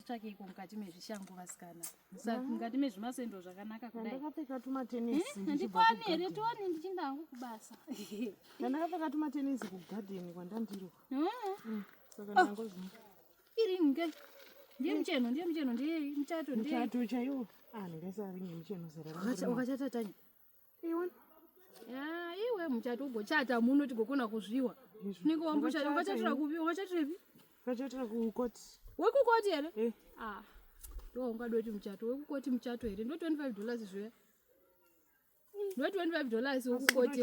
kutsvakeiko mukati mezvishangu vasikana? Mukati mezvimasendo zvakanaka kudai. Ndakapfeka tumatenisi. Eh, handikwani here tioni ndichinda hangu kubasa. Ndakapfeka tumatenisi kugadheni kwandandiro. Eh. Saka ndangozvi. Iri nge. Ndiye mucheno, ndiye mucheno, ndiye muchato, ndiye. Muchato chaiwo. Ah, ndingaisa ringi mucheno zera. Ukachata Tanya. Iwe. Ya, iwe muchato ugochata muno tigokona kuzviwa. Niko wambochata, ukachatira kupi? Ukachatirepi? Ukachatira kukoti. Wekukoti here? Eh. Ah. Ndo ungade kuti muchato wekukoti muchato here? Ndo $25 zviya. Ndo $25 wekukoti.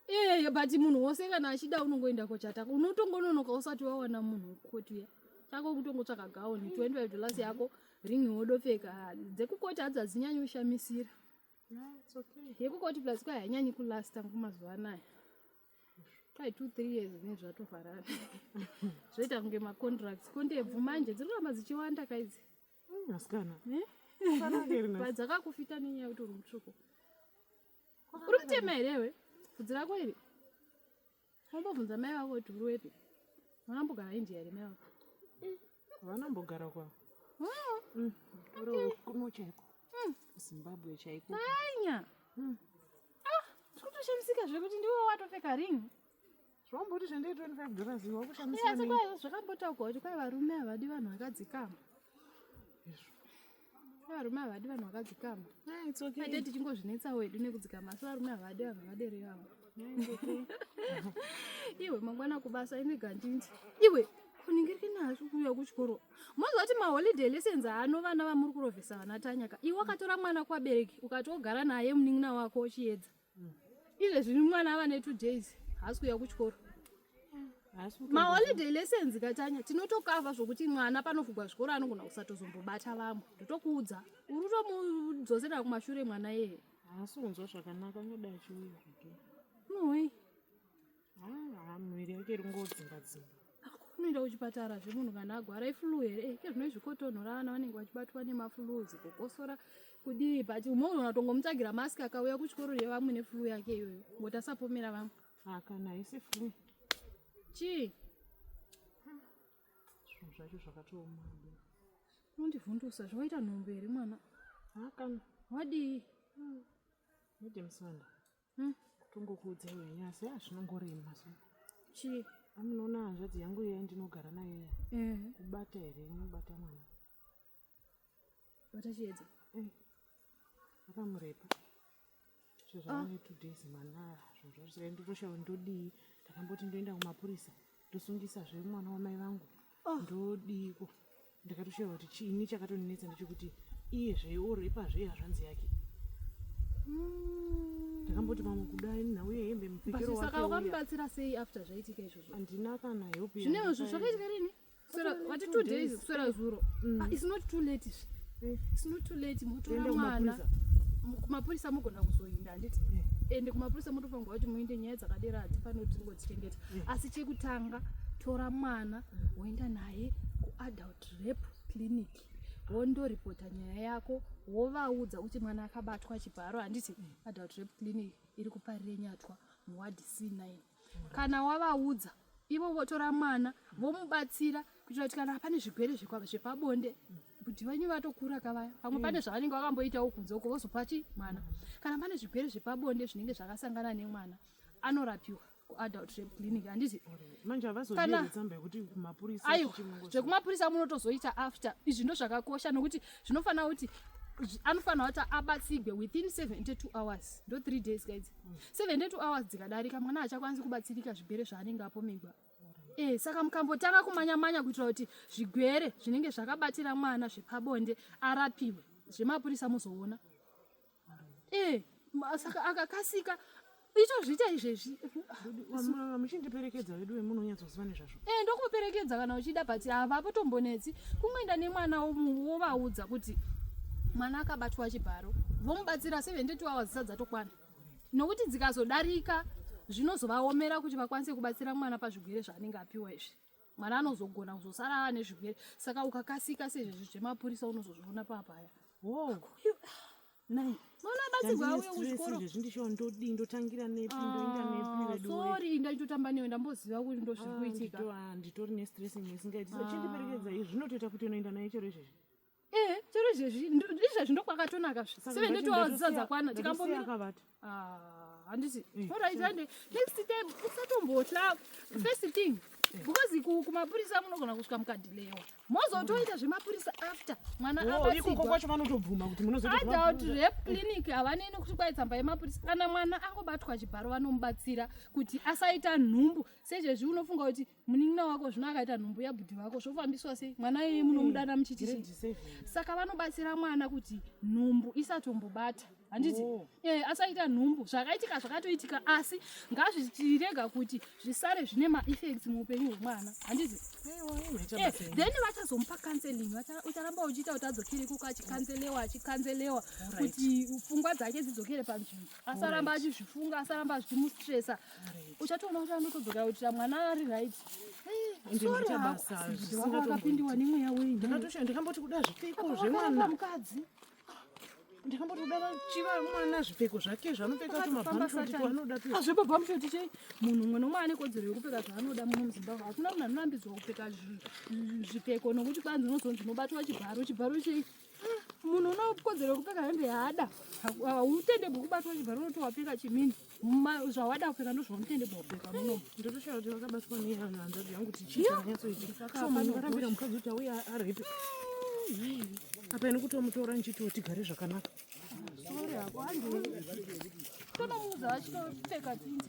Eh, but munhu wose kana achida unongoenda kochata. Unotongononoka usati wawana munhu wekukoti uya. Chako kutongotsvaka gaoni $25 yako ring wodopfeka. Dzekukoti hadzi hadzinyanyi kushamisira. Yeah, it's okay. Yekukoti plus kwai hainyanyi kulasta mazuva anaya. Kwai 2 3 years zvinenge zvatovharana. Zvoita kunge macontracts. Kondebvu manje dziri kuramba dzichiwanda kaidzi. Asikana. Eh? Akanaka here nhasi? But dzakakufita nenyaya yekuti uri mutsvuku. Uri mutema here iwe? Bvudzi rako iri? Wambobvunza mai vako kuti uri wepi? Vanambogara India here mai vako? Vanambogara kwa. Uri kuno chaiko. Zimbabwe chaiko. Anya. Ah, ndikutoshamisika zvekuti ndiwe watopfeka ring. Zvawamboti zvendei $25 iwe wakushamisika Asi nei? kwai zvakambotaurwa kuti kwai varume havadi vanhu vakadzikama. Kwai varume havadi vanhu vakadzikama. Ah, it's okay. Aite tichingozvinetsa wedu nekudzikama asi varume havadi vanhu vakadero ivavo. Yeah, it's okay. Iwe mangwana kubasa ine gandindi. Iwe kuningirike nazvo kuuya kuchikoro. Moziva kuti maholiday lessons ano vana vamuri kurovhesa vana Tanyaka. Iwe wakatora mwana kuvabereki ukati wogara naye munin'ina wako uchiedza. Izvezvi mwana ava ne 2 days haasi kuuya kuchikoro. Haasi kutoenda. Maholiday lessons katanya tinotokavha zvokuti mwana panovhugwa zvikoro anogona kusatozombobata vamwe. Ndotokuudza. Uri kutomudzosera kumashure mwana iyeye. Haasi kunzwa zvakanaka angadai achiuya zvake. Noi. Ah, miviri yake iri kungodzinga dzinga. Unoenda kuchipatara zvemunhu kana agwara iflu here? Eh, ke zvino zvikotonhora vana vanenge vachibatwa nemaflues kukosora kudii but unoona kutongomutsvagira mask akauya kuchikoro yevamwe neflu yake iyoyo ngoti asapomera vamwe. Ah, kana haisi flu. Chii? Zvinhu zvacho zvakatooma. Unondivhundusa zvawaita nhombo here mwana? Ah, kana. Wadii? Madam Sanda. Kutongokuudza iwe nyasi ah, zvinongorema so. Chii? Amunoona hanzvadzi yangu iya ndinogara nayo iya. Eh, Kubata here inobata mwana. bata chiedza. Eh. Akamurepa. Zvo zvava ne 2 days mwana zvinhu zvacho saka ndotoshawa ndodii. Ndakamboti ndoenda kumapurisa ndosungisazve mwana wamai vangu. Oh. Ndodiiko. Ndakatoshawa kuti chiini chakatondinetsa ndechekuti iyezve orepazve hazvanzi yake. Ndakamboti pamwe kudai nhau yehembe mupfekero But saka wake uya. wakamubatsira sei after zvaitika izvozvo? Handina kana help Zvine izvo yandakaita. zvakaitika rini? Kuswera wati 2 days kuswera zuro. Ah, it's not too late izvi. Eh. It's not too late motora Toenda mwana. kumapurisa. Kumapurisa mugona kuzoinda handiti? Ende kumapurisa motofanirwa kuti muinde nyaya dzakadera hatifaniri kuti tingodzichengeta. Asi chekutanga tora mwana woenda naye kuadult rape clinic wondoripota nyaya yako wovaudza kuti mwana akabatwa chibharo handiti? Adult rape clinic iri kuparire nyatwa muwadhi C9. Kana wavaudza ivo votora mwana vomubatsira kuitira kuti kana pane zvigwere zvepabonde kuti vanyu vatokura kavaya pamwe pane zvavanenge vakamboitawo kunze uko vozopa chi mwana. Kana pane zvigwere zvepabonde zvinenge zvakasangana nemwana anorapiwa kuadult rape clinic handiti? Manje havazodii tsamba yekuti kumapurisa Aiwa, chichimungozo- zvekumapurisa munotozoita after. Izvi ndo zvakakosha nokuti zvinofanira kuti anofanira kuti abatsigwe within 72 hours ndo 3 days guys. 72 hours dzikadarika mwana haachakwanisi kubatsirika zvigwere zvaanenge apomegwa. Saka mukambotanga kumanya-manya kuitira kuti zvigwere zvinenge zvakabatira mwana zvepabonde arapiwe, zvemapurisa muzoona. Saka akakasika ichozviita izvezvi. Muchindiperekedza vedu vemunonyatsoziva nezvazvo. Ndokuperekedza kana uchida but havapotombonetsi. Kungoenda nemwana wovaudza kuti mwana akabatwa chibharo, vomubatsira 72 hours dzisati dzatokwana. Nokuti dzikazodarika zvinozovaomera kuti vakwanise kubatsira mwana pazvigwere zvaanenge apiwa izvi. Mwana anozogona kuzosara ava nezvigwere. Saka ukakasika sezvezvi zvemapurisa unozozviona papaya. Wo. Nai. Mwana abatsirwa auye kuchikoro. Izvezvi ndisho ndodii ndotangira nepi ndoenda nepi ah, veduwe. Sorry ndaitotamba newe ndamboziva kuti ndozviri ah, kuitika. Ah, nditori nestress imwe isingaiti. So chindiperekedza izvi zvinotoita kuti unoenda naye chero izvezvi. Eh, chero izvezvi izvezvi ndokwakatonaka zve. Seve ndetowa dzakwana tikambomira. Akavata. Ah, handiti. Eh, Alright, hande. Next time usatombotla. First thing because kumapurisa munogona kusvika mukadhilewa mozotoita zvemapurisa after mwana abatsirwa kwacho vanotobvuma kuti munozoita adult rape clinic havanei nekuti kwai tsamba yemapurisa kana mwana angobatwa chibharo vanomubatsira kuti asaita nhumbu sezvezvi unofunga kuti munin'ina wako zvino akaita nhumbu yabhudhi vako zvofambiswa sei mwana iyeye munomudana muchiti chii saka vanobatsira mwana kuti nhumbu isatombobata handiti oh. Eh, asaita nhumbu zvakaitika zvakatoitika asi ngazvichirega kuti zvisare zvine maeffects muupenyu hwemwana handiti eh, then vachazomupa counseling ucharamba uchiita kuti adzokere ikoko achikanzelewa achikanzelewa kuti pfungwa dzake dzidzokere panzvimbo asaramba achizvifunga asaramba zvichimustressa uchatoona kuti anotodzokera kuitira mwana ari right akapindiwa nemweya wei ndikamboti kuda zvipfeko zvemwana mukadzi ndikamboti kuda vachiva mwana zvipfeko zvake zvanopfeka kuti mabhamshoti anoda azvemabhamshoti chei munhu umwe nomwe ane kodzero yekupfeka zvaanoda muno muzimbabwe hakuna munhu anorambidzwa kupfeka zvipfeko nokuti kwanzi unozonzi unobatwa chibharo chibharo chei munhu unokodzero yekupfeka hembe yaada hautendegwi kubatwa chibharo unoti wapfeka chimini zvawada kupfeka ndozvaunotendegwa kupfeka muno ndotoshaya kuti vakabatwa nei vanhu hanzvadzi yangu kuti chii chakanyatsoitika so munhu akarambira mukadzi kuti auya arepe apa ini kutomutora ndichitiwo tigare zvakanaka sorry hako handi tonomuudza achitopfeka tindi.